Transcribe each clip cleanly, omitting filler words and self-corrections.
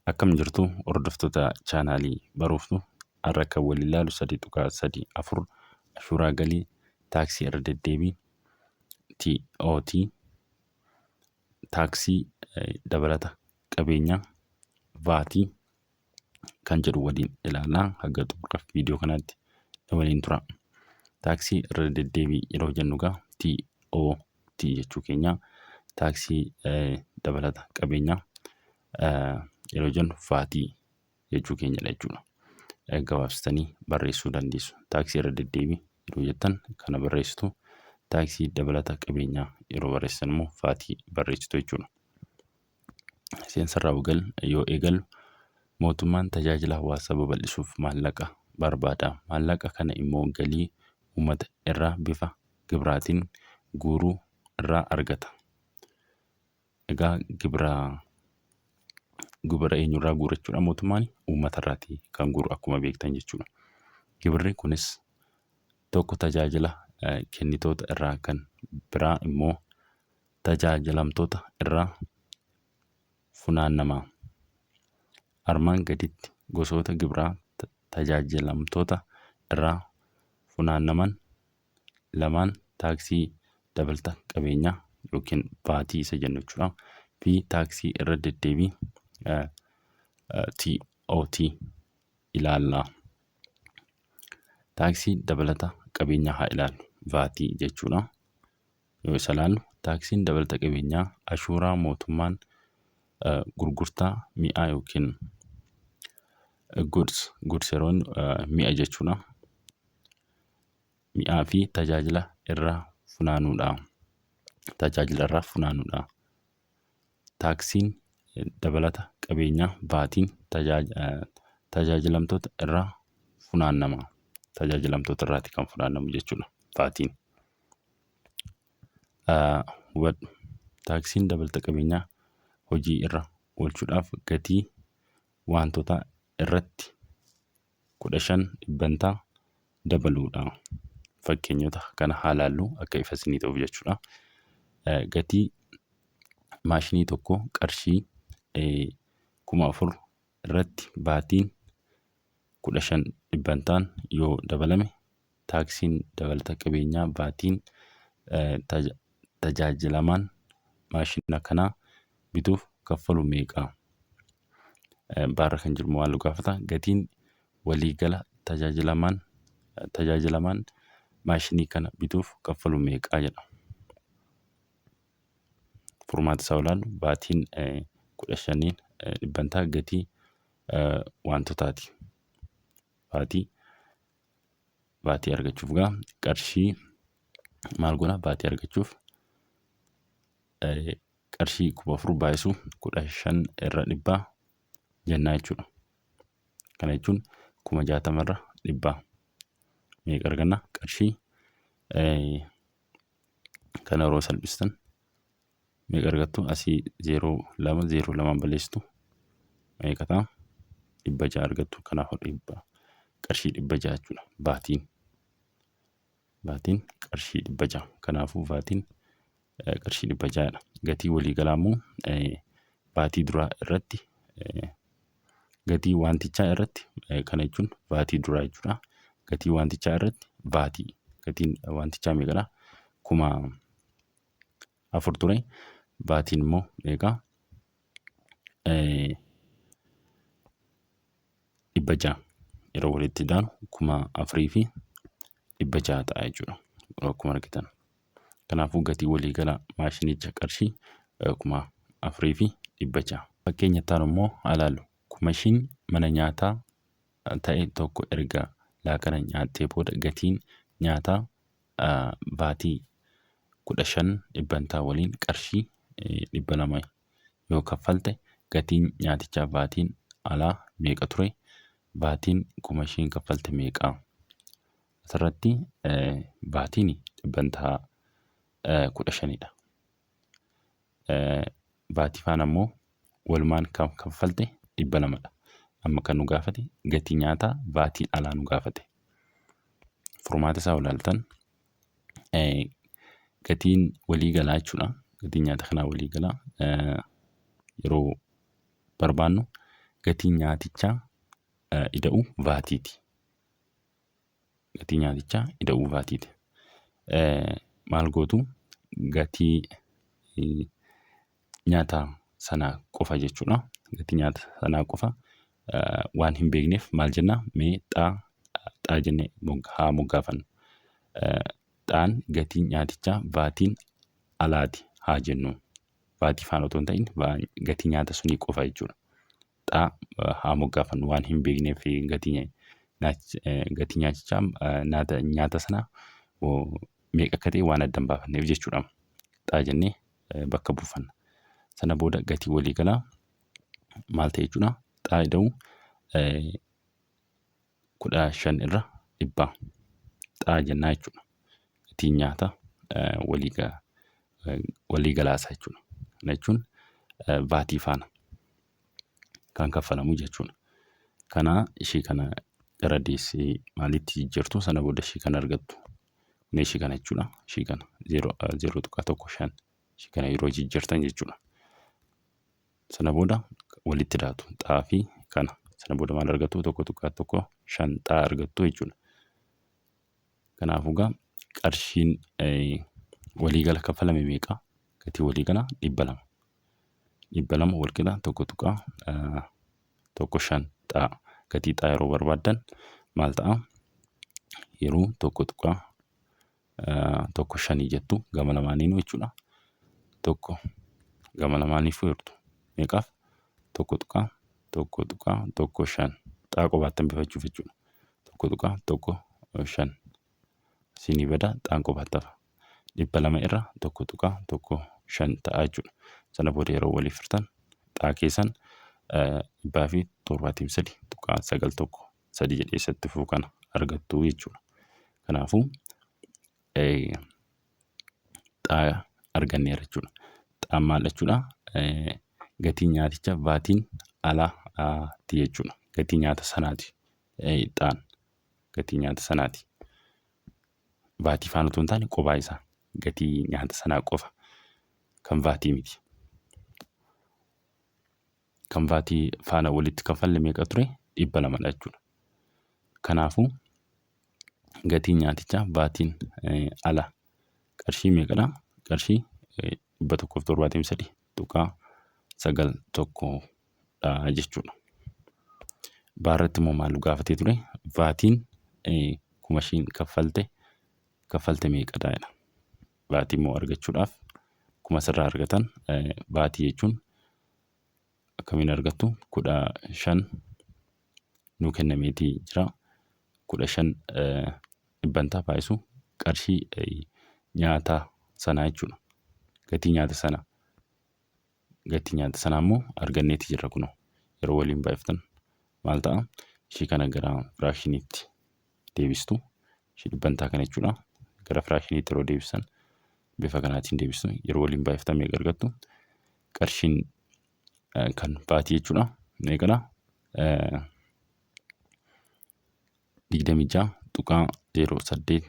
Akkam jirtu hordoftoota chaanaalii Baruuftuu? Har'a kan waliin ilaalu 3.34 ashuuraa galii taaksii irra deddeebii TOT, taaksii dabalata qabeenyaa VAT kan jedhu waliin ilaalaa. Haga xumura viidiyoo kanaatti na waliin tura. Taaksii irra deddeebii yeroo jennu egaa TOT jechuu keenya, taaksii dabalata qabeenyaa yeroo jennu VAT jechuu keenyadha jechuudha. Gabaabsitanii barreessuu dandeessu. Taaksii irra deddeebii yeroo jettan kana barreessitu. Taaksii dabalata qabeenyaa yeroo barreessitan immoo VAT barreessitu jechuudha. Seensarraa yoo eegallu, mootummaan tajaajila hawaasaa babal'isuuf maallaqa barbaada. Maallaqa kana immoo galii uummata irraa bifa gibiraatiin guuruu irraa argata. Egaa gibira eenyurraa guura jechuudha mootummaan? Uummata irraati kan guuru akkuma beektan jechuudha. Gibirri kunis tokko tajaajila kennitoota irraa, kan biraa immoo tajaajilamtoota irraa funaannama. Armaan gaditti gosoota gibiraa tajaajilamtoota irraa funaannaman lamaan, taaksii dabalata qabeenyaa yookiin VAT isa jennu jechuudha, fi taaksii irra deddeebii TOT ilaalla. Taaksii dabalata qabeenyaa haa ilaallu. VAT jechuudha. Yoo isa ilaallu, taaksiin dabalata qabeenyaa ashuuraa mootummaan gurgurtaa mi'aa yookiin goods, goods yeroo mi'a jechuudha. Mi'aa fi tajaajila irraa funaanuudha. Tajaajila irraa funaanuudha. Taaksiin dabalata qabeenyaa VATiin tajaajilamtoota irraa funaannama. Tajaajilamtoota irraati kan funaannamu jechuudha VATiin. Hubadhu, taaksiin dabalata qabeenyaa hojii irra oolchuudhaaf gatii wantoota irratti 15% dabaluudha. Fakkeenyota kana haa ilaallu akka ifa isinii ta'uuf jechuudha. Gatii maashinii tokko qarshii 4000 irratti VATiin 15% yoo dabalame, taaksiin dabalata qabeenyaa VATiin tajaajilamaan maashina kanaa bituuf kaffalu meeqa? Baarra kan jiru maal nu gaafata? Gatiin waliigala tajaajilamaan maashinii kana bituuf kaffalu meeqa jedha. Furmaata isaa ilaallu, VATiin 15iin dhibbantaa gatii wantootaati. VATii argachuuf gaa qarshii maal goona? VATii argachuuf qarshii 4000 baay'isuu 15 irra dhibbaa jennaa jechuudha. Kana jechuun 60,000 irra dhibbaa meeqa arganna? Qarshii kana yeroo salphistan meeqa argattu? Asii zeeroo lama zeeroo lamaan balleessitu, meeqa ta'a? 600 argattu. Kanaafuu qarshii 600 jechuudha VATiin. VATiin qarshii 600. Kanaafuu VATiin qarshii 600dha. Gatii waliigalaa immoo VATii duraa irratti, gatii wantichaa irratti, kana jechuun VATii duraa jechuudha. Gatii wantichaa irratti VATii. Gatiin wantichaa meeqadha? 4000 ture. VATiin immoo meeqa? 600. Yeroo walitti daanu 4600 ta'a jechuudha. Akkuma argitan. Kanaafuu gatii waliigalaa maashinicha qarshii 4600. Fakkeenya itti aanu immoo haa ilaallu. Kumashiin mana nyaataa ta'e tokko erga laaqana nyaattee booda gatiin nyaataa VATii 15% waliin qarshii 200 yoo kaffalte, gatiin nyaatichaa VATiin alaa meeqa ture? VATiin Kumashiin kaffalte meeqa? Asirratti VATiin dhibbantaa 15dha. VATii faana immoo walumaan kan kaffalte 200dha. Amma kan nu gaafate gatii nyaataa VATiin alaa nu gaafate. Furmaata isaa ilaaltan, gatiin walii galaa jechuudha. Gatiin nyaata kanaa walii galaa yeroo barbaannu Gatii nyaatichaa ida'uu vaatiiti. Gatii nyaatichaa ida'uu vaatiiti. Maal gootu? Gatii nyaata sanaa qofa jechuudha. Gatii nyaata sanaa qofa waan hin beekneef maal jennaa? Mee xaa xaa jennee haa moggaafannu. Xaan gatii nyaatichaa vaatiin alaati haa jennu. Vaatii faana otoo hin ta'in gatii nyaata sunii qofa jechuudha. Xaa haa moggaafannu, waan hin beekneef gatii gatii nyaatichaa, nyaata sanaa meeqa akka ta'e waan adda hin baafanneef jechuudha. Xaa jennee bakka buufanna. Sana booda gatii waliigalaa maal ta'e jechuudha? Xaa ida'uu 15% xaa jennaa jechuudha. Gatiin nyaata waliigalaasaa jechuudha. Kana jechuun vaatii faana kan kaffalamu jechuudha. Kana ishii kana gara deessee maalitti jijjiirtu? Sana booda ishii kana argattu. Kun ishii kana jechuudha. Ishii kana 0.15 ishii kana yeroo jijjiirtan jechuudha. Sana booda walitti daatu xaa fi kana. Sana booda maal argattu? 1.15 xaa argattu jechuudha. Kanaafuu egaa qarshiin waliigala kaffalame meeqa? Gatii waliigalaa 200. 200 walqixa 1.15 xaa. Gatii xaa yeroo barbaaddan maal ta'a? Yeroo 1.15 jettu gama lamaaniinuu jechuudha. Tokko gama lamaaniifuu hirtu. Meeqaaf? 1.15 xaa qofaatti hambifachuuf jechuudha. 1.15 siinii bada, xaan qofaatti hafa. 200 irra 1.15 ta'a jechuudha. Sana booda yeroo waliif hirtan xaa keessan 173.913 jedhee isatti fufuu kana argattu jechuudha. Kanaafuu xaa arganneera jechuudha. Xaan maal jechuudha? Gatii nyaaticha vaatiin alaati jechuudha. Gatii nyaata sanaati. Xaan gatii nyaata sanaati. Vaatii faana otoo hin taane qophaa isaa gatii nyaata sanaa qofa, kan vaatii miti. Kan vaatii faana walitti kaffalle meeqa ture? 200dha jechuudha. Kanaafuu gatiin nyaatichaa vaatiin ala qarshii meeqadha? Qarshii 173.91dha jechuudha. Baarratti immoo maal gaafatee ture? Vaatiin kuma ishiin kaffalte meeqadha jedha. Vaatii immoo argachuudhaaf kuma asirraa argatan, vaatii jechuun akkamiin argattu? 15 nuu kennameetii jira. 15 dhibbantaa baay'isu qarshii nyaata sanaa jechuudha. Gatii nyaata sanaa. Gatii nyaata sanaa immoo arganneeti jirra kunoo. Yeroo waliin baay'iftan maal ta'a? Ishii kana gara firaakshiniitti deebistu. Ishii dhibbantaa kana jechuudha. Gara firaakshiniitti yeroo deebisan bifa kanaatiin deebistu. Yeroo waliin baay'iftan meeqa argattu? Qarshiin kan vaatii jechuudha. Meeqadha? 26.085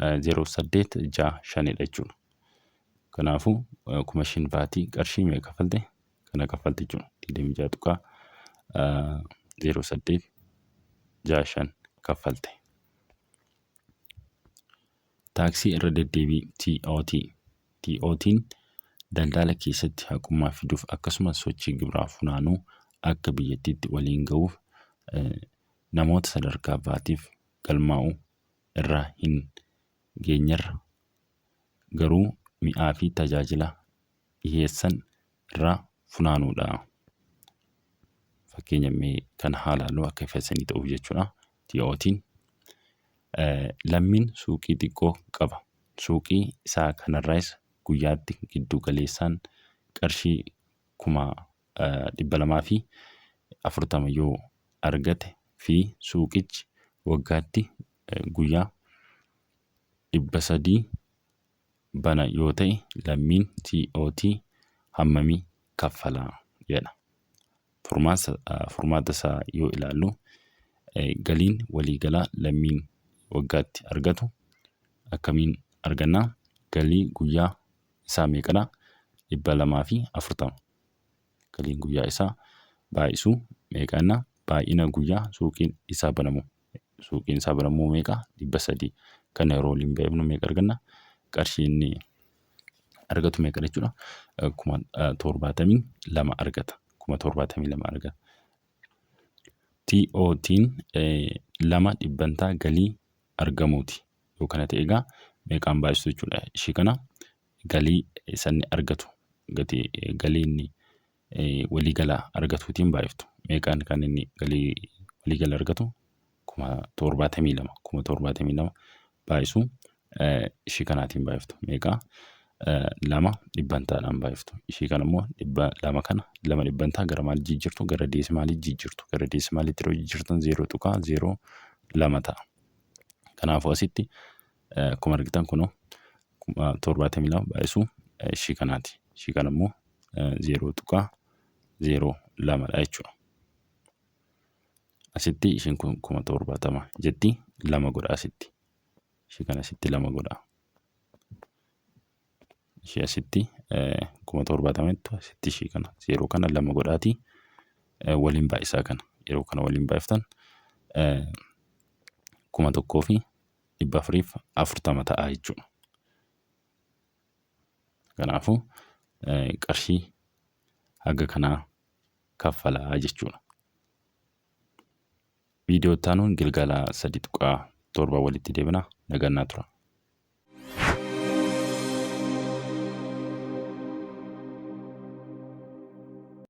0865dha jechuudha. Kanaafuu kuma ishiin vaatii qarshii meeqa kaffalte? Kana kaffalte jechuudha. 26.0865 kaffalte. Taaksii irra deddeebii TOT. TOT'n daldala keessatti haqummaa fiduuf akkasumas sochii gibiraa funaanuu akka biyyattiitti waliin gahuuf namoota sadarkaa vaatiif galmaa'uu irraa hin geenyerra garuu mi'aa fi tajaajila dhiheessan irraa funaanuudha. Fakkeenya mee kana haa ilaallu akka ifa isinii ta'uuf jechuudha. TOT'n lammiin suuqii xiqqoo qaba. Suuqii isaa kanarraayis guyyaatti giddu galeessaan qarshii 240,000 yoo argate fi suuqichi waggaatti guyyaa 300 bana yoo ta'e lammiin TOT hammamii kaffala jedha. Furmaata isaa yoo ilaallu, galiin waliigalaa lammiin waggaatti argatu akkamiin argannaa? Galii guyyaa isaa meeqadha? 240. Galiin guyyaa isaa baay'isuu Meeqa jenna? Baay'ina guyyaa suuqiin isaa banamu. Suuqiin isaa banamu meeqa? 300. Kana yeroo waliin baay'ifnu meeqa arganna? Qarshii inni argatu meeqa jechuudha? 72,000 argata. 72,000 argata. TOT'n 2 dhibbantaa galii argamuuti. Yoo kana ta'e egaa meeqaan baay'istu jechuudha. Ishii kana galii isa inni argatu gatii galii inni waliigala argatuutiin baay'iftu. Meeqaan kan inni galii waliigala argatu? 72,000. 72,000 baay'isu ishii kanaatiin baay'iftu. Meeqa? 2 dhibbantaadhaan baay'iftu. Ishii kana immoo 200 kana 2 dhibbantaa gara maal jijjiirtu? Gara deesimaalii jijjiirtu. Gara deesimaaliitti yeroo jijjiirtan 0.02 ta'a. Kanaafuu asitti akkuma argitan kunoo 72,000 baay'isuu ishii kanaati. Ishii kana immoo 0.02 dha jechuudha. Asitti ishiin kun 70,000 jetti, lama godha asitti. Ishii kana asitti lama godha. Ishii asitti 70,000 jettu asitti ishii kana zeeroo kana lama godhaatii waliin baay'isaa kana. Yeroo kana waliin baay'iftan 1,440 ta'a jechuudha. Kanaafuu qarshii haga kanaa kaffalaa jechuudha. Viidiyoo itti aanuun gilgaala 3.7 walitti deebina. Nagaan naa tura.